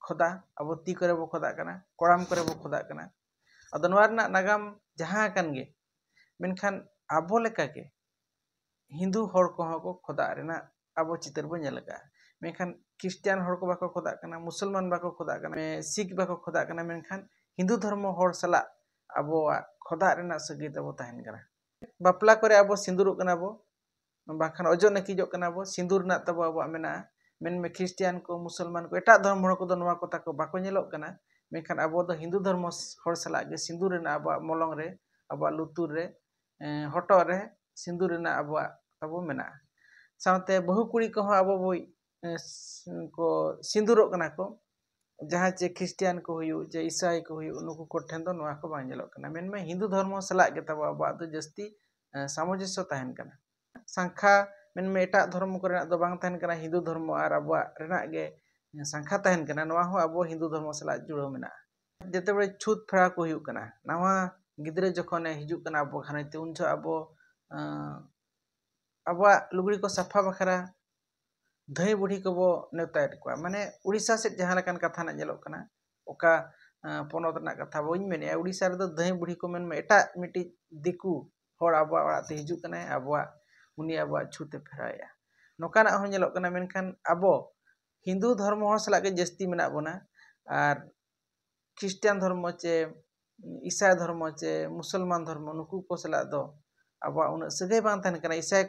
ᱠᱷᱚᱫᱟ, ᱟᱵᱚ ᱛᱤ ᱠᱚᱨᱮ ᱵᱚ ᱠᱷᱚᱫᱟᱜ ᱠᱟᱱᱟ, ᱠᱚᱲᱟᱢ ᱠᱚᱨᱮ ᱵᱚ ᱠᱷᱚᱫᱟᱜ ᱠᱟᱱᱟ᱾ ᱟᱫᱚ ᱱᱚᱣᱟ ᱨᱮᱱᱟᱜ ᱱᱟᱜᱟᱢ ᱡᱟᱦᱟᱸ ᱠᱟᱱ ᱜᱮ, ᱢᱮᱱᱠᱷᱟᱱ ᱟᱵᱚ ᱞᱮᱠᱟᱜᱮ ᱦᱤᱱᱫᱩ ᱦᱚᱲ ᱠᱚᱦᱚᱸ ᱠᱚ ᱠᱷᱚᱫᱟᱜ ᱨᱮᱱᱟᱜ ᱟᱵᱚ ᱪᱤᱛᱟᱹᱨ ᱵᱚ ᱧᱮᱞ ᱟᱠᱟᱫᱼᱟ᱾ ᱢᱮᱱᱠᱷᱟᱱ ᱠᱷᱨᱤᱥᱴᱤᱭᱟᱱ ᱦᱚᱲ ᱠᱚ ᱵᱟᱠᱚ ᱠᱷᱚᱫᱟᱜ ᱠᱟᱱᱟ, ᱢᱩᱥᱚᱞᱢᱟᱱ ᱵᱟᱠᱚ ᱠᱷᱚᱫᱟᱜ ᱠᱟᱱᱟ, ᱥᱤᱠᱷ ᱵᱟᱠᱚ ᱠᱷᱚᱫᱟᱜ ᱠᱟᱱᱟ, ᱢᱮᱱᱠᱷᱟᱱ ᱦᱤᱱᱫᱩ ᱫᱷᱚᱨᱢᱚ ᱦᱚᱲ ᱥᱟᱞᱟᱜ ᱟᱵᱚᱣᱟᱜ ᱠᱷᱚᱫᱟᱜ ᱨᱮᱱᱟᱜ ᱥᱟᱹᱜᱟᱹᱭ ᱛᱟᱵᱚ ᱛᱟᱦᱮᱱ ᱠᱟᱱᱟ᱾ ᱵᱟᱯᱞᱟ ᱠᱚᱨᱮ ᱟᱵᱚ ᱥᱤᱸᱫᱩᱨᱚᱜ ᱠᱟᱱᱟ ᱵᱚ, ᱵᱟᱝᱠᱷᱟᱱ ᱚᱡᱚᱜ ᱱᱟᱹᱠᱤᱡᱚᱜ ᱠᱟᱱᱟ ᱵᱚ, ᱥᱤᱸᱫᱩᱨ ᱨᱮᱱᱟᱜ ᱛᱟᱵᱚ ᱟᱵᱚᱣᱟᱜ ᱢᱮᱱᱟᱜᱼᱟ᱾ ᱢᱮᱱᱢᱮ ᱠᱷᱨᱤᱥᱴᱤᱭᱟᱱ ᱠᱚ, ᱢᱩᱥᱚᱞᱢᱟᱱ ᱠᱚ, ᱮᱴᱟᱜ ᱫᱷᱚᱨᱚᱢ ᱦᱚᱲ ᱠᱚᱫᱚ ᱱᱚᱣᱟ ᱠᱚ ᱛᱟᱠᱚ ᱵᱟᱠᱚ ᱧᱮᱞᱚᱜ ᱠᱟᱱᱟ, ᱢᱮᱱᱠᱷᱟᱱ ᱟᱵᱚ ᱫᱚ ᱦᱤᱱᱫᱩ ᱫᱷᱚᱨᱢᱚ ᱦᱚᱲ ᱥᱟᱞᱟᱜ ᱜᱮ ᱥᱤᱸᱫᱩᱨ ᱨᱮᱱᱟᱜ ᱟᱵᱚᱣᱟᱜ ᱢᱚᱞᱚᱝ ᱨᱮ, ᱟᱵᱚᱣᱟᱜ ᱞᱩᱛᱩᱨ ᱨᱮ, ᱦᱚᱴᱚᱜ ᱨᱮ ᱥᱤᱸᱫᱩᱨ ᱨᱮᱱᱟᱜ ᱟᱵᱚᱣᱟᱜ ᱛᱟᱵᱚ ᱢᱮᱱᱟᱜᱼᱟ᱾ ᱥᱟᱶᱛᱮ ᱵᱟᱹᱦᱩ ᱠᱩᱲᱤ ᱠᱚᱦᱚᱸ ᱟᱵᱚ ᱵᱚ ᱠᱚ ᱥᱤᱸᱫᱩᱨᱚᱜ ᱠᱟᱱᱟ ᱠᱚ, ᱡᱟᱦᱟᱸ ᱪᱮ ᱠᱷᱨᱤᱥᱴᱤᱭᱟᱱ ᱠᱚ ᱦᱩᱭᱩᱜ, ᱪᱮ ᱤᱥᱟᱭ ᱠᱚ ᱦᱩᱭᱩᱜ, ᱱᱩᱠᱩ ᱠᱚᱴᱷᱮᱱ ᱫᱚ ᱱᱚᱣᱟ ᱠᱚ ᱵᱟᱝ ᱧᱮᱞᱚᱜ ᱠᱟᱱᱟ᱾ ᱢᱮᱱᱢᱮ ᱦᱤᱱᱫᱩ ᱫᱷᱚᱨᱢᱚ ᱥᱟᱞᱟᱜ ᱜᱮ ᱛᱟᱵᱚ ᱟᱵᱚᱣᱟᱜ ᱫᱚ ᱡᱟᱹᱥᱛᱤ ᱥᱟᱢᱚᱡᱚᱥᱥᱚ ᱛᱟᱦᱮᱱ ᱠᱟᱱᱟ᱾ ᱥᱟᱝᱠᱷᱟ ᱢᱮᱱᱢᱮ ᱮᱴᱟᱜ ᱫᱷᱚᱨᱢᱚ ᱠᱚᱨᱮᱱᱟᱜ ᱫᱚ ᱵᱟᱝ ᱛᱟᱦᱮᱱ ᱠᱟᱱᱟ, ᱦᱤᱱᱫᱩ ᱫᱷᱚᱨᱢᱚ ᱟᱨ ᱟᱵᱚᱣᱟᱜ ᱨᱮᱱᱟᱜ ᱜᱮ ᱥᱟᱝᱠᱷᱟ ᱛᱟᱦᱮᱱ ᱠᱟᱱᱟ᱾ ᱱᱚᱣᱟ ᱦᱚᱸ ᱟᱵᱚ ᱦᱤᱱᱫᱩ ᱫᱷᱚᱨᱢᱚ ᱥᱟᱞᱟᱜ ᱡᱩᱲᱟᱹᱣ ᱢᱮᱱᱟᱜᱼᱟ᱾ ᱡᱮᱛᱮ ᱵᱮᱲᱮ ᱪᱷᱩᱛ ᱯᱷᱮᱨᱟᱣ ᱠᱚ ᱦᱩᱭᱩᱜ ᱠᱟᱱᱟ, ᱱᱟᱣᱟ ᱜᱤᱫᱽᱨᱟᱹ ᱡᱚᱠᱷᱚᱱᱮ ᱦᱤᱡᱩᱜ ᱠᱟᱱᱟ ᱟᱵᱚ ᱜᱷᱟᱨᱚᱸᱡᱽ ᱛᱮ, ᱩᱱ ᱡᱚᱦᱚᱜ ᱟᱵᱚ ᱟᱵᱚᱣᱟᱜ ᱞᱩᱜᱽᱲᱤ ᱠᱚ ᱥᱟᱯᱷᱟ ᱵᱟᱠᱷᱨᱟ ᱫᱷᱟᱹᱭ ᱵᱩᱰᱷᱤ ᱠᱚᱵᱚ ᱱᱮᱣᱛᱟᱭᱮᱫ ᱠᱚᱣᱟ᱾ ᱢᱟᱱᱮ ᱩᱲᱤᱥᱥᱟ ᱥᱮᱫ ᱡᱟᱦᱟᱸ ᱞᱮᱠᱟᱱ ᱠᱟᱛᱷᱟ ᱨᱮᱱᱟᱜ ᱧᱮᱞᱚᱜ ᱠᱟᱱᱟ, ᱚᱠᱟ ᱯᱚᱱᱚᱛ ᱨᱮᱱᱟᱜ ᱠᱟᱛᱷᱟ ᱵᱟᱹᱧ ᱢᱮᱱᱮᱫᱼᱟ, ᱩᱲᱤᱥᱥᱟ ᱨᱮᱫᱚ ᱫᱷᱟᱹᱭ ᱵᱩᱰᱷᱤ ᱠᱚ ᱢᱮᱱᱢᱟ ᱮᱴᱟᱜ ᱢᱤᱫᱴᱤᱡ ᱫᱤᱠᱩ ᱦᱚᱲ ᱟᱵᱚᱣᱟᱜ ᱚᱲᱟᱜ ᱛᱮ ᱦᱤᱡᱩᱜ ᱠᱟᱱᱟᱭ, ᱟᱵᱚᱣᱟᱜ ᱩᱱᱤ ᱟᱵᱚᱣᱟᱜ ᱪᱷᱩᱛ ᱮ ᱯᱷᱮᱨᱟᱣᱮᱫᱼᱟ᱾ ᱱᱚᱝᱠᱟᱱᱟᱜ ᱦᱚᱸ ᱧᱮᱞᱚᱜ ᱠᱟᱱᱟ᱾ ᱢᱮᱱᱠᱷᱟᱱ ᱟᱵᱚ ᱦᱤᱱᱫᱩ ᱫᱷᱚᱨᱢᱚ ᱦᱚᱲ ᱥᱟᱞᱟᱜ ᱜᱮ ᱡᱟᱹᱥᱛᱤ ᱢᱮᱱᱟᱜ ᱵᱚᱱᱟ, ᱟᱨ ᱠᱷᱨᱤᱥᱴᱟᱱ ᱫᱷᱚᱨᱢᱚ ᱪᱮ ᱤᱥᱟᱭ ᱫᱷᱚᱨᱢᱚ ᱪᱮ ᱢᱩᱥᱚᱞᱢᱟᱱ ᱫᱷᱚᱨᱢᱚ, ᱱᱩᱠᱩ ᱠᱚ ᱥᱟᱞᱟᱜ ᱫᱚ ᱟᱵᱚᱣᱟᱜ ᱩᱱᱟᱹᱜ ᱥᱟᱹᱜᱟᱹᱭ ᱵᱟᱝ ᱛᱟᱦᱮᱱ ᱠᱟᱱᱟ᱾ ᱤᱥᱟᱭ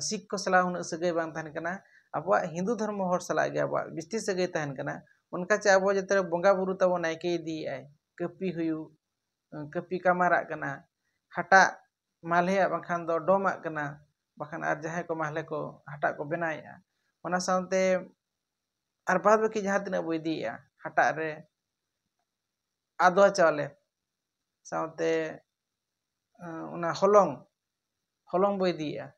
ᱥᱤᱠᱷ ᱠᱚ ᱥᱟᱞᱟᱜ ᱩᱱᱟᱹᱜ ᱥᱟᱹᱜᱟᱹᱭ ᱵᱟᱝ ᱛᱟᱦᱮᱱ ᱠᱟᱱᱟ᱾ ᱟᱵᱚᱣᱟᱜ ᱦᱤᱱᱫᱩ ᱫᱷᱚᱨᱢᱚ ᱦᱚᱲ ᱥᱟᱞᱟᱜ ᱜᱮ ᱟᱵᱚᱣᱟᱜ ᱵᱤᱥᱛᱤ ᱥᱟᱹᱜᱟᱹᱭ ᱛᱟᱦᱮᱱ ᱠᱟᱱᱟ᱾ ᱚᱱᱠᱟ ᱪᱮ ᱟᱵᱚ ᱡᱟᱛᱮ ᱵᱚᱸᱜᱟ ᱵᱩᱨᱩ ᱛᱟᱵᱚ ᱱᱟᱭᱠᱮ ᱤᱫᱤᱭᱮᱫᱼᱟᱭ, ᱠᱟᱹᱯᱤ ᱦᱩᱭᱩᱜ, ᱠᱟᱹᱯᱤ ᱠᱟᱢᱟᱨᱟᱜ ᱠᱟᱱᱟ, ᱦᱟᱴᱟᱜ ᱢᱟᱞᱦᱮᱭᱟᱜ ᱵᱟᱝᱠᱷᱟᱱ ᱫᱚ ᱰᱚᱢᱟᱜ ᱠᱟᱱᱟ, ᱵᱟᱠᱷᱟᱱ ᱟᱨ ᱡᱟᱦᱟᱸᱭ ᱠᱚ ᱢᱟᱦᱞᱮ ᱠᱚ ᱦᱟᱴᱟᱜ ᱠᱚ ᱵᱮᱱᱟᱣᱮᱫᱼᱟ, ᱚᱱᱟ ᱥᱟᱶᱛᱮ ᱟᱨ ᱵᱟᱫ ᱵᱟᱹᱠᱤ ᱡᱟᱦᱟᱸ ᱛᱤᱱᱟᱹᱜ ᱵᱚ ᱤᱫᱤᱭᱮᱫᱼᱟ, ᱦᱟᱴᱟᱜ ᱨᱮ ᱟᱫᱽᱣᱟ ᱪᱟᱣᱞᱮ, ᱥᱟᱶᱛᱮ ᱚᱱᱟ ᱦᱚᱞᱚᱝ, ᱦᱚᱞᱚᱝ ᱵᱚ ᱤᱫᱤᱭᱮᱫᱼᱟ,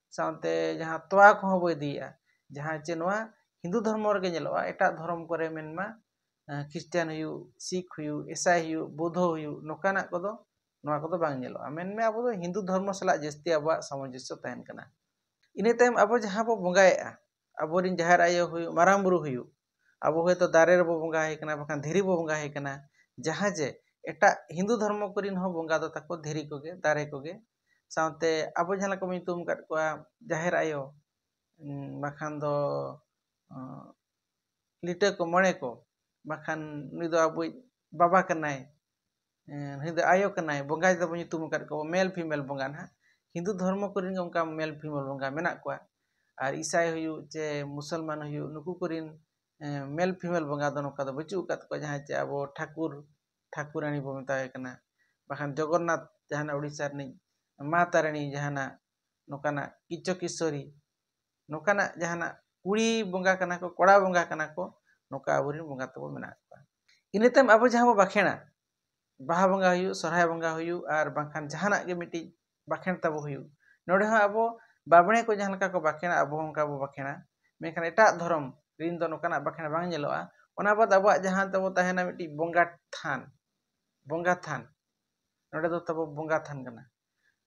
ᱥᱟᱶᱛᱮ ᱡᱟᱦᱟᱸ ᱛᱚᱣᱟ ᱠᱚᱦᱚᱸ ᱵᱚ ᱤᱫᱤᱭᱮᱫᱼᱟ, ᱡᱟᱦᱟᱸ ᱪᱮ ᱱᱚᱣᱟ ᱦᱤᱱᱫᱩ ᱫᱷᱚᱨᱢᱚ ᱨᱮᱜᱮ ᱧᱮᱞᱚᱜᱼᱟ᱾ ᱮᱴᱟᱜ ᱫᱷᱚᱨᱚᱢ ᱠᱚᱨᱮ ᱢᱮᱱᱢᱟ ᱠᱷᱨᱤᱥᱴᱟᱱ ᱦᱩᱭᱩᱜ, ᱥᱤᱠᱷ ᱦᱩᱭᱩᱜ, ᱤᱥᱟᱭ ᱦᱩᱭᱩᱜ, ᱵᱳᱫᱷᱚ ᱦᱩᱭᱩᱜ, ᱱᱚᱝᱠᱟᱱᱟᱜ ᱠᱚᱫᱚ, ᱱᱚᱣᱟ ᱠᱚᱫᱚ ᱵᱟᱝ ᱧᱮᱞᱚᱜᱼᱟ᱾ ᱢᱮᱱᱢᱮ ᱟᱵᱚ ᱫᱚ ᱦᱤᱱᱫᱩ ᱫᱷᱚᱨᱢᱚ ᱥᱟᱞᱟᱜ ᱡᱟᱹᱥᱛᱤ ᱟᱵᱚᱣᱟᱜ ᱥᱟᱢᱚᱡᱚᱥᱥᱚ ᱛᱟᱦᱮᱱ ᱠᱟᱱᱟ᱾ ᱤᱱᱟᱹ ᱛᱟᱭᱚᱢ ᱟᱵᱚ ᱡᱟᱦᱟᱸ ᱵᱚ ᱵᱚᱸᱜᱟᱭᱮᱫᱼᱟ, ᱟᱵᱚᱨᱮᱱ ᱡᱟᱦᱮᱨ ᱟᱭᱳ ᱦᱩᱭᱩᱜ, ᱢᱟᱨᱟᱝ ᱵᱩᱨᱩ ᱦᱩᱭᱩᱜ, ᱟᱵᱚ ᱦᱚᱭᱛᱳ ᱫᱟᱨᱮ ᱨᱮᱵᱚ ᱵᱚᱸᱜᱟ ᱟᱭ ᱠᱟᱱᱟ, ᱵᱟᱠᱷᱟᱱ ᱫᱷᱤᱨᱤ ᱵᱚ ᱵᱚᱸᱜᱟ ᱟᱭ ᱠᱟᱱᱟ᱾ ᱡᱟᱦᱟᱸ ᱡᱮ ᱮᱴᱟᱜ ᱦᱤᱱᱫᱩ ᱫᱷᱚᱨᱢᱚ ᱠᱚᱨᱮᱱ ᱦᱚᱸ ᱵᱚᱸᱜᱟ ᱫᱚ ᱛᱟᱠᱚ ᱫᱷᱤᱨᱤ ᱠᱚᱜᱮ, ᱫᱟᱨᱮ ᱠᱚᱜᱮ᱾ ᱥᱟᱶᱛᱮ ᱟᱵᱚ ᱡᱟᱦᱟᱸ ᱞᱮᱠᱟ ᱵᱚᱱ ᱧᱩᱛᱩᱢ ᱟᱠᱟᱫ ᱠᱚᱣᱟ ᱡᱟᱦᱮᱨ ᱟᱭᱳ, ᱵᱟᱠᱷᱟᱱ ᱫᱚ ᱞᱤᱴᱟᱹ ᱠᱚ, ᱢᱚᱬᱮ ᱠᱚ, ᱵᱟᱠᱷᱟᱱ ᱱᱩᱭ ᱫᱚ ᱟᱵᱚᱭᱤᱡ ᱵᱟᱵᱟ ᱠᱟᱱᱟᱭ, ᱱᱩᱭ ᱫᱚ ᱟᱭᱳ ᱠᱟᱱᱟᱭ, ᱵᱚᱸᱜᱟ ᱫᱚᱵᱚᱱ ᱧᱩᱛᱩᱢ ᱟᱠᱟᱫ ᱠᱚᱣᱟ ᱢᱮᱞ ᱯᱷᱤᱢᱮᱞ ᱵᱚᱸᱜᱟ ᱱᱟᱦᱟᱜ᱾ ᱦᱤᱱᱫᱩ ᱫᱷᱚᱨᱢᱚ ᱠᱚᱨᱮᱱ ᱜᱮ ᱚᱱᱠᱟ ᱢᱮᱞ ᱯᱷᱤᱢᱮᱞ ᱵᱚᱸᱜᱟ ᱢᱮᱱᱟᱜ ᱠᱚᱣᱟ᱾ ᱟᱨ ᱤᱥᱟᱭ ᱦᱩᱭᱩᱜ ᱪᱮ ᱢᱩᱥᱚᱞᱢᱟᱱ ᱦᱩᱭᱩᱜ, ᱱᱩᱠᱩ ᱠᱚᱨᱮᱱ ᱢᱮᱞ ᱯᱷᱤᱢᱮᱞ ᱵᱚᱸᱜᱟ ᱫᱚ ᱱᱚᱝᱠᱟ ᱫᱚ ᱵᱟᱹᱪᱩᱜ ᱟᱠᱟᱫ ᱠᱚᱣᱟ, ᱡᱟᱦᱟᱸᱭ ᱪᱮ ᱟᱵᱚ ᱴᱷᱟᱹᱠᱩᱨ, ᱴᱷᱟᱹᱠᱩᱨᱟᱱᱤ ᱵᱚ ᱢᱮᱛᱟᱭ ᱠᱟᱱᱟ, ᱵᱟᱠᱷᱟᱱ ᱡᱚᱜᱚᱱᱱᱟᱛᱷ ᱡᱟᱦᱟᱱᱟᱜ ᱩᱲᱤᱥᱥᱟ ᱨᱤᱱᱤᱡ ᱢᱟ ᱛᱟᱨᱤᱬᱤ, ᱡᱟᱦᱟᱱᱟᱜ ᱱᱚᱝᱠᱟᱱᱟᱜ ᱠᱤᱪᱚ ᱠᱤᱥᱚᱨᱤ, ᱱᱚᱝᱠᱟᱱᱟᱜ ᱡᱟᱦᱟᱱᱟᱜ ᱠᱩᱲᱤ ᱵᱚᱸᱜᱟ ᱠᱟᱱᱟ ᱠᱚ, ᱠᱚᱲᱟ ᱵᱚᱸᱜᱟ ᱠᱟᱱᱟ ᱠᱚ, ᱱᱚᱝᱠᱟ ᱟᱵᱚᱨᱮᱱ ᱵᱚᱸᱜᱟ ᱛᱟᱵᱚ ᱢᱮᱱᱟᱜ ᱠᱚᱣᱟ᱾ ᱤᱱᱟᱹ ᱛᱟᱭᱚᱢ ᱟᱵᱚ ᱡᱟᱦᱟᱸ ᱵᱚ ᱵᱟᱠᱷᱮᱲᱟ, ᱵᱟᱦᱟ ᱵᱚᱸᱜᱟ ᱦᱩᱭᱩᱜ, ᱥᱚᱨᱦᱟᱭ ᱵᱚᱸᱜᱟ ᱦᱩᱭᱩᱜ, ᱟᱨ ᱵᱟᱝᱠᱷᱟᱱ ᱡᱟᱦᱟᱱᱟᱜ ᱜᱮ ᱢᱤᱫᱴᱤᱡ ᱵᱟᱠᱷᱮᱲ ᱛᱟᱵᱚ ᱦᱩᱭᱩᱜ, ᱱᱚᱰᱮ ᱦᱚᱸ ᱟᱵᱚ ᱵᱟᱵᱽᱬᱮ ᱠᱚ ᱡᱟᱦᱟᱸ ᱞᱮᱠᱟ ᱠᱚ ᱵᱟᱠᱷᱮᱲᱟ, ᱟᱵᱚ ᱦᱚᱸ ᱚᱱᱠᱟ ᱵᱚ ᱵᱟᱠᱷᱮᱲᱟ᱾ ᱢᱮᱱᱠᱷᱟᱱ ᱮᱴᱟᱜ ᱫᱷᱚᱨᱚᱢ ᱨᱤᱱ ᱫᱚ ᱱᱚᱝᱠᱟᱱᱟᱜ ᱵᱟᱠᱷᱮᱲ ᱵᱟᱝ ᱧᱮᱞᱚᱜᱼᱟ᱾ ᱚᱱᱟ ᱵᱟᱫ ᱟᱵᱚᱣᱟᱜ ᱡᱟᱦᱟᱸ ᱛᱟᱵᱚ ᱛᱟᱦᱮᱱᱟ ᱢᱤᱫᱴᱤᱡ ᱵᱚᱸᱜᱟ ᱛᱷᱟᱱ, ᱵᱚᱸᱜᱟ ᱛᱷᱟᱱ, ᱱᱚᱰᱮ ᱫᱚ ᱛᱟᱵᱚ ᱵᱚᱸᱜᱟ ᱛᱷᱟᱱ ᱠᱟᱱᱟ᱾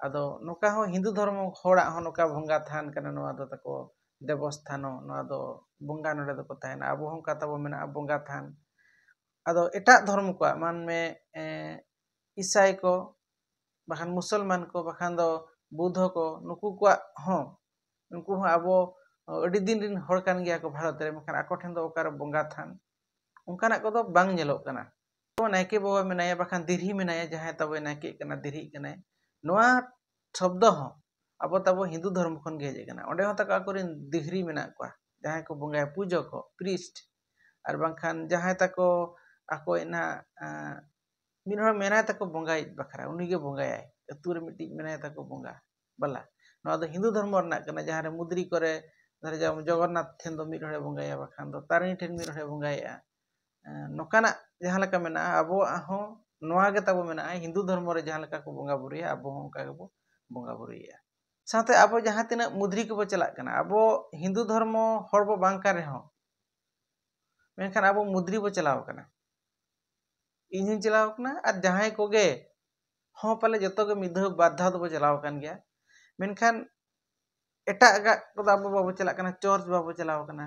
ᱟᱫᱚ ᱱᱚᱝᱠᱟ ᱦᱚᱸ ᱦᱤᱱᱫᱩ ᱫᱷᱚᱨᱢᱚ ᱦᱚᱲᱟᱜ ᱦᱚᱸ ᱱᱚᱝᱠᱟ ᱵᱚᱸᱜᱟ ᱛᱷᱟᱱ ᱠᱟᱱᱟ, ᱱᱚᱣᱟ ᱫᱚ ᱛᱟᱠᱚ ᱫᱮᱵᱚᱥᱛᱷᱟᱱᱚ, ᱱᱚᱣᱟ ᱫᱚ ᱵᱚᱸᱜᱟ ᱱᱚᱰᱮ ᱫᱚᱠᱚ ᱛᱟᱦᱮᱱᱟ᱾ ᱟᱵᱚ ᱦᱚᱸ ᱚᱱᱠᱟ ᱛᱟᱵᱚ ᱢᱮᱱᱟᱜᱼᱟ ᱵᱚᱸᱜᱟ ᱛᱷᱟᱱ᱾ ᱟᱫᱚ ᱮᱴᱟᱜ ᱫᱷᱚᱨᱢ ᱠᱚᱣᱟᱜ, ᱢᱟᱱᱢᱮ, ᱮᱸ, ᱤᱥᱟᱭ ᱠᱚ, ᱵᱟᱠᱷᱟᱱ ᱢᱩᱥᱚᱞᱢᱟᱱ ᱠᱚ, ᱵᱟᱠᱷᱟᱱ ᱫᱚ ᱵᱩᱫᱽᱫᱷᱚ ᱠᱚ, ᱱᱩᱠᱩ ᱠᱚᱣᱟᱜ ᱦᱚᱸ, ᱩᱱᱠᱩ ᱦᱚᱸ ᱟᱵᱚ ᱟᱹᱰᱤ ᱫᱤᱱ ᱨᱤᱱ ᱦᱚᱲ ᱠᱟᱱ ᱜᱮᱭᱟ ᱠᱚ ᱵᱷᱟᱨᱚᱛ ᱨᱮ, ᱢᱮᱱᱠᱷᱟᱱ ᱟᱠᱚ ᱴᱷᱮᱱ ᱫᱚ ᱚᱠᱟᱨᱮ ᱵᱚᱸᱜᱟ ᱛᱷᱟᱱ, ᱚᱱᱠᱟᱱᱟᱜ ᱠᱚᱫᱚ ᱵᱟᱝ ᱧᱮᱞᱚᱜ ᱠᱟᱱᱟ᱾ ᱱᱟᱭᱠᱮ ᱵᱟᱵᱟ ᱢᱮᱱᱟᱭᱟ, ᱵᱟᱠᱷᱟᱱ ᱫᱤᱨᱦᱤ ᱢᱮᱱᱟᱭᱟ, ᱡᱟᱦᱟᱸᱭ ᱛᱟᱵᱚᱭ ᱱᱟᱭᱠᱮᱜ ᱠᱟᱱᱟ, ᱫᱤᱨᱦᱤᱜ ᱠᱟᱱᱟᱭ, ᱱᱚᱣᱟ ᱥᱚᱵᱫᱚ ᱦᱚᱸ ᱟᱵᱚ ᱛᱟᱵᱚ ᱦᱤᱱᱫᱩ ᱫᱷᱚᱨᱢ ᱠᱷᱚᱱ ᱜᱮ ᱦᱮᱡ ᱟᱠᱟᱱᱟ᱾ ᱚᱸᱰᱮ ᱦᱚᱸ ᱛᱟᱠᱚ ᱟᱠᱚᱨᱮᱱ ᱫᱤᱦᱨᱤ ᱢᱮᱱᱟᱜ ᱠᱚᱣᱟ, ᱡᱟᱦᱟᱸᱭ ᱠᱚ ᱵᱚᱸᱜᱟᱭᱟ, ᱯᱩᱡᱟᱹ ᱠᱚ, ᱯᱨᱤᱥᱴ, ᱟᱨ ᱵᱟᱝᱠᱷᱟᱱ ᱡᱟᱦᱟᱸᱭ ᱛᱟᱠᱚ ᱟᱠᱚ ᱱᱟᱦᱟᱜ, ᱟᱸ, ᱢᱤᱫ ᱦᱚᱲ ᱢᱮᱱᱟᱭ ᱛᱟᱠᱚ ᱵᱚᱸᱜᱟᱭᱤᱡ ᱵᱟᱠᱷᱨᱟ, ᱩᱱᱤᱜᱮ ᱵᱚᱸᱜᱟᱭᱟᱭ, ᱟᱹᱛᱩ ᱨᱮ ᱢᱤᱫᱴᱤᱡ ᱢᱮᱱᱟᱭ ᱛᱟᱠᱚ ᱵᱚᱸᱜᱟ ᱵᱟᱞᱟ᱾ ᱱᱚᱣᱟ ᱫᱚ ᱦᱤᱱᱫᱩ ᱫᱷᱚᱨᱢᱚ ᱨᱮᱱᱟᱜ ᱠᱟᱱᱟ, ᱡᱟᱦᱟᱸ ᱨᱮ ᱢᱩᱫᱽᱨᱤ ᱠᱚᱨᱮ, ᱫᱷᱚᱨᱮ ᱡᱮᱢᱚᱱ ᱡᱚᱜᱚᱱᱱᱟᱛᱷ ᱴᱷᱮᱱ ᱫᱚ ᱢᱤᱫ ᱦᱚᱲᱮ ᱵᱚᱸᱜᱟᱭᱟ, ᱵᱟᱠᱷᱟᱱ ᱫᱚ ᱛᱟᱨᱤᱬᱤ ᱴᱷᱮᱱ ᱢᱤᱫ ᱦᱚᱲᱮ ᱵᱚᱸᱜᱟᱭᱮᱜᱼᱟ᱾ ᱮᱸ, ᱱᱚᱝᱠᱟᱱᱟᱜ ᱡᱟᱦᱟᱸ ᱞᱮᱠᱟ ᱢᱮᱱᱟᱜᱼᱟ, ᱟᱵᱚᱣᱟᱜ ᱦᱚᱸ ᱱᱚᱣᱟ ᱜᱮ ᱛᱟᱵᱚ ᱢᱮᱱᱟᱜᱼᱟ, ᱦᱤᱱᱫᱩ ᱫᱷᱚᱨᱢᱚ ᱨᱮ ᱡᱟᱦᱟᱸ ᱞᱮᱠᱟ ᱠᱚ ᱵᱚᱸᱜᱟ ᱵᱩᱨᱩᱭᱟ, ᱟᱵᱚ ᱦᱚᱸ ᱚᱱᱠᱟ ᱜᱮᱵᱚ ᱵᱚᱸᱜᱟ ᱵᱩᱨᱩᱭᱮᱜᱼᱟ᱾ ᱥᱟᱶᱛᱮ ᱟᱵᱚ ᱡᱟᱦᱟᱸ ᱛᱤᱱᱟᱹᱜ ᱢᱩᱫᱽᱨᱤ ᱠᱚᱵᱚ ᱪᱟᱞᱟᱜ ᱠᱟᱱᱟ, ᱟᱵᱚ ᱦᱤᱱᱫᱩ ᱫᱷᱚᱨᱢᱚ ᱦᱚᱲ ᱵᱚ ᱵᱟᱝ ᱠᱟᱱ ᱨᱮᱦᱚᱸ, ᱢᱮᱱᱠᱷᱟᱱ ᱟᱵᱚ ᱢᱩᱫᱽᱨᱤ ᱵᱚ ᱪᱟᱞᱟᱣ ᱠᱟᱱᱟ᱾ ᱤᱧ ᱦᱚᱸᱧ ᱪᱟᱞᱟᱣ ᱠᱟᱱᱟ, ᱟᱨ ᱡᱟᱦᱟᱸᱭ ᱠᱚᱜᱮ ᱦᱚᱸ ᱯᱟᱞᱮ ᱡᱚᱛᱚ ᱜᱮ ᱢᱤᱫ ᱫᱷᱟᱣ ᱵᱟᱨ ᱫᱷᱟᱣ ᱫᱚᱵᱚ ᱪᱟᱞᱟᱣ ᱟᱠᱟᱱ ᱜᱮᱭᱟ᱾ ᱢᱮᱱᱠᱷᱟᱱ ᱮᱴᱟᱜᱟᱜ ᱠᱚᱫᱚ ᱟᱵᱚ ᱵᱟᱵᱚ ᱪᱟᱞᱟᱜ ᱠᱟᱱᱟ, ᱪᱚᱨᱪ ᱵᱟᱵᱚ ᱪᱟᱞᱟᱣ ᱠᱟᱱᱟ,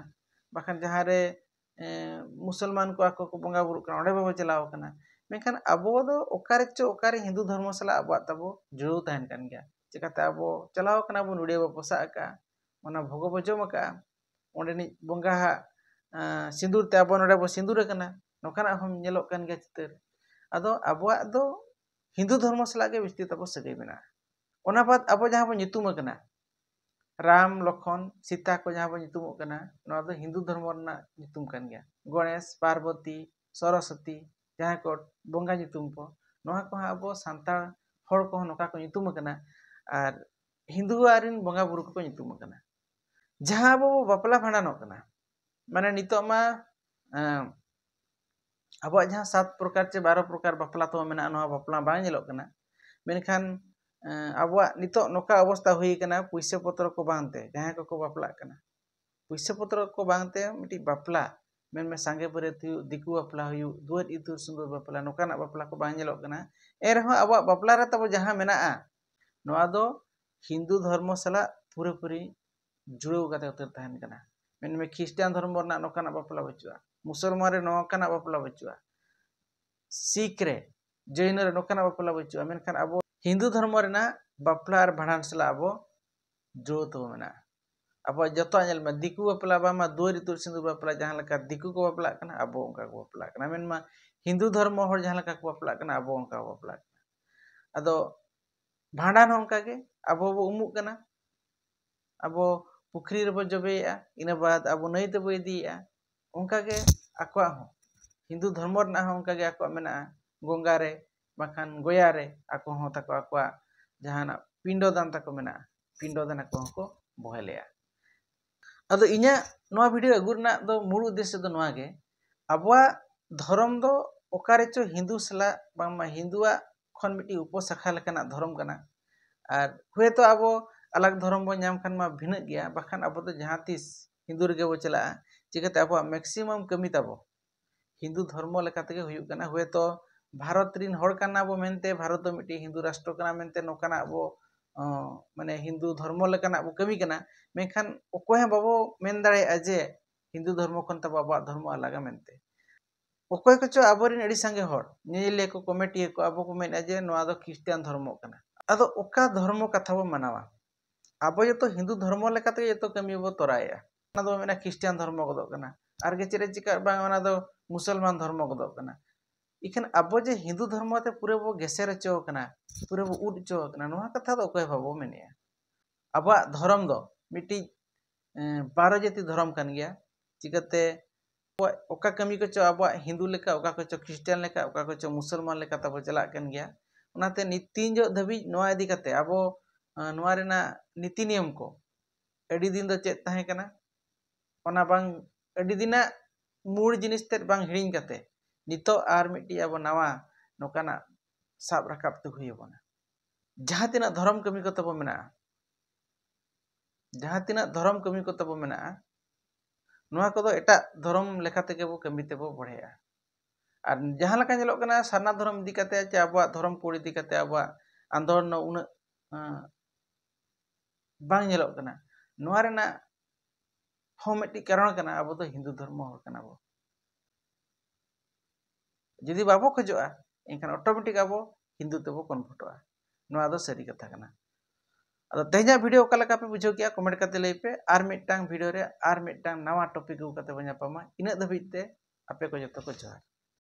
ᱵᱟᱠᱷᱟᱱ ᱡᱟᱦᱟᱸ ᱨᱮ, ᱮᱸ, ᱢᱩᱥᱚᱞᱢᱟᱱ ᱠᱚ ᱟᱠᱚ ᱠᱚ ᱵᱚᱸᱜᱟ ᱵᱩᱨᱩᱜ ᱠᱟᱱᱟ, ᱚᱸᱰᱮ ᱵᱟᱵᱚ ᱪᱟᱞᱟᱣ ᱠᱟᱱᱟ᱾ ᱢᱮᱱᱠᱷᱟᱱ ᱟᱵᱚ ᱫᱚ ᱚᱠᱟ ᱨᱮᱪᱚ ᱚᱠᱟᱨᱮ ᱦᱤᱱᱫᱩ ᱫᱷᱚᱨᱢᱚ ᱥᱟᱞᱟᱜ ᱟᱵᱚᱣᱟᱜ ᱛᱟᱵᱚ ᱡᱩᱲᱟᱹᱣ ᱛᱟᱦᱮᱱ ᱠᱟᱱ ᱜᱮᱭᱟ᱾ ᱪᱤᱠᱟᱹᱛᱮ ᱟᱵᱚ ᱪᱟᱞᱟᱣ ᱠᱟᱱᱟ ᱵᱚᱱ, ᱱᱚᱰᱤᱭᱟᱹ ᱵᱚ ᱯᱚᱥᱟᱜ ᱟᱠᱟᱫᱼᱟ, ᱚᱱᱟ ᱵᱷᱳᱜᱚ ᱵᱚ ᱡᱚᱢ ᱟᱠᱟᱫᱼᱟ, ᱚᱸᱰᱮᱱᱤᱡ ᱵᱚᱸᱜᱟ ᱦᱟᱜ, ᱟᱸ, ᱥᱤᱸᱫᱩᱨ ᱛᱮ ᱟᱵᱚ ᱱᱚᱰᱮ ᱵᱚ ᱥᱤᱸᱫᱩᱨ ᱟᱠᱟᱱᱟ, ᱱᱚᱝᱠᱟᱱᱟᱜ ᱦᱚᱸ ᱧᱮᱞᱚᱜ ᱠᱟᱱ ᱜᱮᱭᱟ ᱪᱤᱛᱟᱹᱨ᱾ ᱟᱫᱚ ᱟᱵᱚᱣᱟᱜ ᱫᱚ ᱦᱤᱱᱫᱩ ᱫᱷᱚᱨᱢᱚ ᱥᱟᱞᱟᱜ ᱜᱮ ᱵᱤᱥᱛᱤ ᱛᱟᱵᱚ ᱥᱟᱹᱜᱟᱹᱭ ᱢᱮᱱᱟᱜᱼᱟ᱾ ᱚᱱᱟ ᱵᱟᱫ ᱟᱵᱚ ᱡᱟᱦᱟᱸ ᱵᱚ ᱧᱩᱛᱩᱢ ᱟᱠᱟᱱᱟ, ᱨᱟᱢ, ᱞᱚᱠᱷᱚᱱ, ᱥᱤᱛᱟ ᱠᱚ ᱡᱟᱦᱟᱸ ᱵᱚ ᱧᱩᱛᱩᱢᱚᱜ ᱠᱟᱱᱟ, ᱱᱚᱣᱟ ᱫᱚ ᱦᱤᱱᱫᱩ ᱫᱷᱚᱨᱢᱚ ᱨᱮᱱᱟᱜ ᱧᱩᱛᱩᱢ ᱠᱟᱱ ᱜᱮᱭᱟ᱾ ᱜᱚᱬᱮᱥ, ᱯᱟᱨᱵᱚᱛᱤ, ᱥᱚᱨᱚᱥᱚᱛᱤ, ᱡᱟᱦᱟᱸᱭ ᱠᱚ ᱵᱚᱸᱜᱟ ᱧᱩᱛᱩᱢ ᱠᱚ, ᱱᱚᱣᱟ ᱠᱚᱦᱚᱸ ᱟᱵᱚ ᱥᱟᱱᱛᱟᱲ ᱦᱚᱲ ᱠᱚᱦᱚᱸ ᱱᱚᱝᱠᱟ ᱠᱚ ᱧᱩᱛᱩᱢ ᱟᱠᱟᱱᱟ, ᱟᱨ ᱦᱤᱱᱫᱩᱣᱟᱜ ᱨᱮᱱ ᱵᱚᱸᱜᱟ ᱵᱩᱨᱩ ᱠᱚᱠᱚ ᱧᱩᱛᱩᱢ ᱟᱠᱟᱱᱟ᱾ ᱡᱟᱦᱟᱸ ᱟᱵᱚ ᱵᱚ ᱵᱟᱯᱞᱟ ᱵᱷᱟᱸᱰᱟᱱᱚᱜ ᱠᱟᱱᱟ, ᱢᱟᱱᱮ ᱱᱤᱛᱚᱜ ᱢᱟ ᱮᱸ, ᱟᱵᱚᱣᱟᱜ ᱡᱟᱦᱟᱸ ᱥᱟᱛ ᱯᱨᱚᱠᱟᱨ ᱪᱮ ᱵᱟᱨᱚ ᱯᱨᱚᱠᱟᱨ ᱵᱟᱯᱞᱟ ᱛᱟᱵᱚ ᱢᱮᱱᱟᱜᱼᱟ, ᱱᱚᱣᱟ ᱵᱟᱯᱞᱟ ᱵᱟᱝ ᱧᱮᱞᱚᱜ ᱠᱟᱱᱟ᱾ ᱢᱮᱱᱠᱷᱟᱱ ᱮᱸ, ᱟᱵᱚᱣᱟᱜ ᱱᱤᱛᱚᱜ ᱱᱚᱝᱠᱟ ᱚᱵᱚᱥᱛᱟ ᱦᱩᱭ ᱟᱠᱟᱱᱟ, ᱯᱩᱭᱥᱟᱹ ᱯᱚᱛᱨᱚ ᱠᱚ ᱵᱟᱝᱛᱮ ᱡᱟᱦᱟᱸᱭ ᱠᱚᱠᱚ ᱵᱟᱯᱞᱟᱜ ᱠᱟᱱᱟ, ᱯᱩᱭᱥᱟᱹ ᱯᱚᱛᱨᱚ ᱠᱚ ᱵᱟᱝᱛᱮ ᱢᱤᱫᱴᱤᱡ ᱵᱟᱯᱞᱟ, ᱢᱮᱱᱢᱮ ᱥᱟᱸᱜᱮ ᱵᱟᱹᱨᱭᱟᱹᱛ ᱦᱩᱭᱩᱜ, ᱫᱤᱠᱩ ᱵᱟᱯᱞᱟ ᱦᱩᱭᱩᱜ, ᱫᱩᱣᱟᱹᱨ ᱤᱛᱩᱫ ᱥᱤᱸᱫᱩᱨ ᱵᱟᱯᱞᱟ, ᱱᱚᱝᱠᱟᱱᱟᱜ ᱵᱟᱯᱞᱟ ᱠᱚ ᱵᱟᱝ ᱧᱮᱞᱚᱜ ᱠᱟᱱᱟ᱾ ᱮᱱᱨᱮᱦᱚᱸ ᱟᱵᱚᱣᱟᱜ ᱵᱟᱯᱞᱟ ᱨᱮ ᱛᱟᱵᱚ ᱡᱟᱦᱟᱸ ᱢᱮᱱᱟᱜᱼᱟ, ᱱᱚᱣᱟ ᱫᱚ ᱦᱤᱱᱫᱩ ᱫᱷᱚᱨᱢᱚ ᱥᱟᱞᱟᱜ ᱯᱩᱨᱟᱹᱯᱩᱨᱤ ᱡᱩᱲᱟᱹᱣ ᱠᱟᱛᱮ ᱩᱛᱟᱹᱨ ᱛᱟᱦᱮᱱ ᱠᱟᱱᱟ᱾ ᱢᱮᱱᱢᱮ ᱠᱷᱨᱤᱥᱴᱟᱱ ᱫᱷᱚᱨᱢᱚ ᱨᱮᱱᱟᱜ ᱱᱚᱝᱠᱟᱱᱟᱜ ᱵᱟᱯᱞᱟ ᱵᱟᱹᱪᱩᱜᱼᱟ, ᱢᱩᱥᱚᱞᱢᱟᱱ ᱨᱮ ᱱᱚᱝᱠᱟᱱᱟᱜ ᱵᱟᱯᱞᱟ ᱵᱟᱹᱪᱩᱜᱼᱟ, ᱥᱤᱠᱷ ᱨᱮ, ᱡᱚᱭᱱᱚ ᱨᱮ ᱱᱚᱝᱠᱟᱱᱟᱜ ᱵᱟᱯᱞᱟ ᱵᱟᱹᱪᱩᱜᱼᱟ᱾ ᱢᱮᱱᱠᱷᱟᱱ ᱟᱵᱚ ᱦᱤᱱᱫᱩ ᱫᱷᱚᱨᱢᱚ ᱨᱮᱱᱟᱜ ᱵᱟᱯᱞᱟ ᱟᱨ ᱵᱷᱟᱸᱰᱟᱱ ᱥᱟᱞᱟᱜ ᱟᱵᱚ ᱡᱩᱲᱟᱹᱣ ᱛᱟᱵᱚ ᱢᱮᱱᱟᱜᱼᱟ᱾ ᱟᱵᱚᱣᱟᱜ ᱡᱚᱛᱚᱣᱟᱜ ᱧᱮᱞ ᱢᱮ, ᱫᱤᱠᱩ ᱵᱟᱯᱞᱟ ᱵᱟᱝᱢᱟ ᱫᱩᱣᱟᱹᱨ ᱤᱛᱩᱫ ᱥᱤᱸᱫᱩᱨ ᱵᱟᱯᱞᱟ, ᱡᱟᱦᱟᱸ ᱞᱮᱠᱟ ᱫᱤᱠᱩ ᱠᱚ ᱵᱟᱯᱞᱟᱜ ᱠᱟᱱᱟ, ᱟᱵᱚ ᱚᱱᱠᱟ ᱠᱚ ᱵᱟᱯᱞᱟᱜ ᱠᱟᱱᱟ᱾ ᱢᱮᱱᱢᱟ ᱦᱤᱱᱫᱩ ᱫᱷᱚᱨᱢᱚ ᱦᱚᱲ ᱡᱟᱦᱟᱸ ᱞᱮᱠᱟ ᱠᱚ ᱵᱟᱯᱞᱟᱜ ᱠᱟᱱᱟ, ᱟᱵᱚ ᱚᱱᱠᱟ ᱠᱚ ᱵᱟᱯᱞᱟᱜ ᱠᱟᱱᱟ᱾ ᱟᱫᱚ ᱵᱷᱟᱸᱰᱟᱱ ᱦᱚᱸ ᱚᱱᱠᱟ ᱜᱮ, ᱟᱵᱚ ᱵᱚ ᱩᱢᱩᱜ ᱠᱟᱱᱟ, ᱟᱵᱚ ᱯᱩᱠᱷᱨᱤ ᱨᱮᱵᱚ ᱡᱚᱵᱮᱭᱮᱜᱼᱟ, ᱤᱱᱟᱹ ᱵᱟᱫ ᱟᱵᱚ ᱱᱟᱹᱭ ᱛᱮᱵᱚ ᱤᱫᱤᱭᱮᱜᱼᱟ᱾ ᱚᱱᱠᱟ ᱜᱮ ᱟᱠᱚᱣᱟᱜ ᱦᱚᱸ, ᱦᱤᱱᱫᱩ ᱫᱷᱚᱨᱢᱚ ᱨᱮᱱᱟᱜ ᱦᱚᱸ ᱚᱱᱠᱟ ᱜᱮ ᱟᱠᱚᱣᱟᱜ ᱢᱮᱱᱟᱜᱼᱟ, ᱜᱚᱝᱜᱟ ᱨᱮ ᱵᱟᱝᱠᱷᱟᱱ ᱜᱚᱭᱟ ᱨᱮ ᱟᱠᱚ ᱦᱚᱸ ᱛᱟᱠᱚ ᱟᱠᱚᱣᱟᱜ ᱡᱟᱦᱟᱱᱟᱜ ᱯᱤᱸᱰᱚ ᱫᱟᱱ ᱛᱟᱠᱚ ᱢᱮᱱᱟᱜᱼᱟ, ᱯᱤᱸᱰᱚ ᱫᱟᱱ ᱟᱠᱚ ᱦᱚᱸᱠᱚ ᱵᱚᱦᱮᱞᱮᱜᱼᱟ᱾ ᱟᱫᱚ ᱤᱧᱟᱹᱜ ᱱᱚᱣᱟ ᱵᱷᱤᱰᱤᱭᱳ ᱟᱹᱜᱩ ᱨᱮᱱᱟᱜ ᱫᱚ ᱢᱩᱲ ᱩᱫᱽᱫᱮᱥᱥᱚ ᱫᱚ ᱱᱚᱣᱟ ᱜᱮ, ᱟᱵᱚᱣᱟᱜ ᱫᱷᱚᱨᱚᱢ ᱫᱚ ᱚᱠᱟ ᱨᱮᱪᱚ ᱦᱤᱱᱫᱩ ᱥᱟᱞᱟᱜ ᱵᱟᱝᱢᱟ ᱦᱤᱱᱫᱩᱣᱟᱜ ᱠᱷᱚᱱ ᱢᱤᱫᱴᱤᱡ ᱩᱯᱚᱥᱟᱠᱷᱟ ᱞᱮᱠᱟᱱᱟᱜ ᱫᱷᱚᱨᱚᱢ ᱠᱟᱱᱟ᱾ ᱟᱨ ᱦᱳᱭᱛᱳ ᱟᱵᱚ ᱟᱞᱟᱜᱽ ᱫᱷᱚᱨᱚᱢ ᱵᱚᱱ ᱧᱟᱢ ᱠᱷᱟᱱ ᱢᱟ ᱵᱷᱤᱱᱟᱹᱜ ᱜᱮᱭᱟ, ᱵᱟᱠᱷᱟᱱ ᱟᱵᱚ ᱫᱚ ᱡᱟᱦᱟᱸ ᱛᱤᱥ ᱦᱤᱱᱫᱩ ᱨᱮᱜᱮ ᱵᱚ ᱪᱟᱞᱟᱜᱼᱟ᱾ ᱪᱤᱠᱟᱹᱛᱮ ᱟᱵᱚᱣᱟᱜ ᱢᱮᱠᱥᱤᱢᱟᱢ ᱠᱟᱹᱢᱤ ᱛᱟᱵᱚ ᱦᱤᱱᱫᱩ ᱫᱷᱚᱨᱢᱚ ᱞᱮᱠᱟ ᱛᱮᱜᱮ ᱦᱩᱭᱩᱜ ᱠᱟᱱᱟ᱾ ᱦᱳᱭᱛᱳ ᱵᱷᱟᱨᱚᱛ ᱨᱤᱱ ᱦᱚᱲ ᱠᱟᱱᱟ ᱵᱚ ᱢᱮᱱᱛᱮ, ᱵᱷᱟᱨᱚᱛ ᱫᱚ ᱢᱤᱫᱴᱤᱡ ᱦᱤᱱᱫᱩ ᱨᱟᱥᱴᱨᱚ ᱠᱟᱱᱟ ᱢᱮᱱᱛᱮ ᱱᱚᱝᱠᱟᱱᱟᱜ ᱵᱚ, ᱚ, ᱢᱟᱱᱮ ᱦᱤᱱᱫᱩ ᱫᱷᱚᱨᱢᱚ ᱞᱮᱠᱟᱱᱟᱜ ᱵᱚ ᱠᱟᱹᱢᱤ ᱠᱟᱱᱟ, ᱢᱮᱱᱠᱷᱟᱱ ᱚᱠᱚᱭ ᱦᱚᱸ ᱵᱟᱵᱚ ᱢᱮᱱ ᱫᱟᱲᱮᱭᱟᱜᱼᱟ ᱡᱮ ᱦᱤᱱᱫᱩ ᱫᱷᱚᱨᱢᱚ ᱠᱷᱚᱱ ᱛᱟᱵᱚ ᱟᱵᱚᱣᱟᱜ ᱫᱷᱚᱨᱢᱚ ᱟᱞᱟᱜᱟ ᱢᱮᱱᱛᱮ᱾ ᱚᱠᱚᱭ ᱠᱚᱪᱚ ᱟᱵᱚᱨᱮᱱ ᱟᱹᱰᱤ ᱥᱟᱸᱜᱮ ᱦᱚᱲ, ᱧᱮᱧᱮᱞᱤᱭᱟᱹ ᱠᱚ, ᱠᱚᱢᱮᱴᱤᱭᱟᱹ ᱠᱚ, ᱟᱵᱚ ᱠᱚ ᱢᱮᱱᱟ ᱡᱮ ᱱᱚᱣᱟ ᱫᱚ ᱠᱷᱨᱤᱥᱴᱟᱱ ᱫᱷᱚᱨᱢᱚ ᱠᱟᱱᱟ᱾ ᱟᱫᱚ ᱚᱠᱟ ᱫᱷᱚᱨᱢᱚ ᱠᱟᱛᱷᱟ ᱵᱚ ᱢᱟᱱᱟᱣᱟ? ᱟᱵᱚ ᱡᱚᱛᱚ ᱦᱤᱱᱫᱩ ᱫᱷᱚᱨᱢᱚ ᱞᱮᱠᱟ ᱛᱮᱜᱮ ᱡᱚᱛᱚ ᱠᱟᱹᱢᱤ ᱵᱚ ᱛᱚᱨᱟᱣᱮᱜᱼᱟ᱾ ᱚᱱᱟ ᱫᱚ ᱢᱮᱱᱟ ᱠᱷᱨᱤᱥᱴᱟᱱ ᱫᱷᱚᱨᱢᱚ ᱜᱚᱫᱚᱜ ᱠᱟᱱᱟ, ᱟᱨ ᱜᱮ ᱪᱮᱫ ᱨᱮ ᱪᱤᱠᱟᱹᱜ ᱵᱟᱝ, ᱚᱱᱟ ᱫᱚ ᱢᱩᱥᱚᱞᱢᱟᱱ ᱫᱷᱚᱨᱢᱚ ᱜᱚᱫᱚᱜ ᱠᱟᱱᱟ᱾ ᱤᱠᱷᱟᱹᱱ ᱟᱵᱚ ᱡᱮ ᱦᱤᱱᱫᱩ ᱫᱷᱚᱨᱢᱚ ᱛᱮ ᱯᱩᱨᱟᱹ ᱵᱚ ᱜᱮᱥᱮᱨ ᱦᱚᱪᱚ ᱟᱠᱟᱱᱟ, ᱯᱩᱨᱟᱹ ᱵᱚ ᱩᱫ ᱦᱚᱪᱚ ᱟᱠᱟᱱᱟ, ᱱᱚᱣᱟ ᱠᱟᱛᱷᱟ ᱫᱚ ᱚᱠᱚᱭ ᱦᱚᱸ ᱵᱟᱵᱚ ᱢᱮᱱᱮᱜᱼᱟ᱾ ᱟᱵᱚᱣᱟᱜ ᱫᱷᱚᱨᱚᱢ ᱫᱚ ᱢᱤᱫᱴᱤᱡ, ᱮᱸ, ᱵᱟᱨᱚ ᱡᱟᱹᱛᱤ ᱫᱷᱚᱨᱚᱢ ᱠᱟᱱ ᱜᱮᱭᱟ᱾ ᱪᱤᱠᱟᱹᱛᱮ ᱟᱵᱚᱣᱟᱜ ᱚᱠᱟ ᱠᱟᱹᱢᱤ ᱠᱚᱪᱚ ᱟᱵᱚᱣᱟᱜ ᱦᱤᱱᱫᱩ ᱞᱮᱠᱟ, ᱚᱠᱟ ᱠᱚᱪᱚ ᱠᱷᱨᱤᱥᱴᱟᱱ ᱞᱮᱠᱟ, ᱚᱠᱟ ᱠᱚᱪᱚ ᱢᱩᱥᱚᱞᱢᱟᱱ ᱞᱮᱠᱟ ᱛᱟᱵᱚ ᱪᱟᱞᱟᱜ ᱠᱟᱱ ᱜᱮᱭᱟ᱾ ᱚᱱᱟᱛᱮ ᱱᱤᱛ ᱛᱤᱱ ᱡᱚᱦᱚᱜ ᱫᱷᱟᱹᱵᱤᱡ ᱱᱚᱣᱟ ᱤᱫᱤ ᱠᱟᱛᱮ ᱟᱵᱚ ᱱᱚᱣᱟ ᱨᱮᱱᱟᱜ ᱱᱤᱛᱤ ᱱᱤᱭᱚᱢ ᱠᱚ ᱟᱹᱰᱤ ᱫᱤᱱ ᱫᱚ ᱪᱮᱫ ᱛᱟᱦᱮᱸ ᱠᱟᱱᱟ, ᱚᱱᱟ ᱵᱟᱝ ᱟᱹᱰᱤ ᱫᱤᱱᱟᱜ ᱢᱩᱲ ᱡᱤᱱᱤᱥ ᱛᱮᱫ ᱵᱟᱝ ᱦᱤᱲᱤᱧ ᱠᱟᱛᱮ ᱱᱤᱛᱚᱜ ᱟᱨ ᱢᱤᱫᱴᱤᱡ ᱟᱵᱚ ᱱᱟᱣᱟ ᱱᱚᱝᱠᱟᱱᱟᱜ ᱥᱟᱵ ᱨᱟᱠᱟᱵ ᱛᱮ ᱦᱩᱭ ᱟᱵᱚᱱᱟ᱾ ᱡᱟᱦᱟᱸ ᱛᱤᱱᱟᱹᱜ ᱫᱷᱚᱨᱚᱢ ᱠᱟᱹᱢᱤ ᱠᱚ ᱛᱟᱵᱚ ᱢᱮᱱᱟᱜᱼᱟ, ᱡᱟᱦᱟᱸ ᱛᱤᱱᱟᱹᱜ ᱫᱷᱚᱨᱚᱢ ᱠᱟᱹᱢᱤ ᱠᱚ ᱛᱟᱵᱚ ᱢᱮᱱᱟᱜᱼᱟ, ᱱᱚᱣᱟ ᱠᱚᱫᱚ ᱮᱴᱟᱜ ᱫᱷᱚᱨᱚᱢ ᱞᱮᱠᱟ ᱛᱮᱜᱮ ᱵᱚ ᱠᱟᱹᱢᱤ ᱛᱮᱵᱚ ᱵᱚᱲᱦᱮᱜᱼᱟ᱾ ᱟᱨ ᱡᱟᱦᱟᱸ ᱞᱮᱠᱟ ᱧᱮᱞᱚᱜ ᱠᱟᱱᱟ, ᱥᱟᱨᱱᱟ ᱫᱷᱚᱨᱚᱢ ᱤᱫᱤ ᱠᱟᱛᱮ ᱪᱮ ᱟᱵᱚᱣᱟᱜ ᱫᱷᱚᱨᱚᱢ ᱠᱳᱰ ᱤᱫᱤ ᱠᱟᱛᱮ ᱟᱵᱚᱣᱟᱜ ᱟᱱᱫᱳᱞᱚᱱ ᱩᱱᱟᱹᱜ ᱵᱟᱝ ᱧᱮᱞᱚᱜ ᱠᱟᱱᱟ᱾ ᱱᱚᱣᱟ ᱨᱮᱱᱟᱜ ᱦᱚᱸ ᱢᱤᱫᱴᱤᱡ ᱠᱟᱨᱚᱱ ᱠᱟᱱᱟ, ᱟᱵᱚ ᱫᱚ ᱦᱤᱱᱫᱩ ᱫᱷᱚᱨᱢᱚ ᱦᱚᱲ ᱠᱟᱱᱟ ᱵᱚ᱾ ᱡᱩᱫᱤ ᱵᱟᱵᱚ ᱠᱷᱚᱡᱚᱜᱼᱟ, ᱮᱱᱠᱷᱟᱱ ᱚᱴᱳᱢᱮᱴᱤᱠ ᱟᱵᱚ ᱦᱤᱱᱫᱩ ᱛᱮᱵᱚ ᱠᱚᱱᱵᱷᱟᱨᱴᱚᱜᱼᱟ᱾ ᱱᱚᱣᱟ ᱫᱚ ᱥᱟᱹᱨᱤ ᱠᱟᱛᱷᱟ ᱠᱟᱱᱟ᱾ ᱟᱫᱚ ᱛᱮᱦᱮᱧᱟᱜ ᱵᱷᱤᱰᱤᱭᱳ ᱚᱠᱟ ᱞᱮᱠᱟ ᱯᱮ ᱵᱩᱡᱷᱟᱹᱣ ᱠᱮᱜᱼᱟ, ᱠᱚᱢᱮᱱᱴ ᱠᱟᱛᱮ ᱞᱟᱹᱭ ᱯᱮ᱾ ᱟᱨ ᱢᱤᱫᱴᱟᱝ ᱵᱷᱤᱰᱤᱭᱳ ᱨᱮ ᱟᱨ ᱢᱤᱫᱴᱟᱝ ᱱᱟᱣᱟ ᱴᱚᱯᱤᱠ ᱟᱹᱜᱩ ᱠᱟᱛᱮ ᱵᱚᱱ ᱧᱟᱯᱟᱢᱟ᱾ ᱤᱱᱟᱹᱜ ᱫᱷᱟᱹᱵᱤᱡ ᱛᱮ ᱟᱯᱮ ᱠᱚ ᱡᱚᱛᱚ ᱠᱚ ᱡᱚᱦᱟᱨ᱾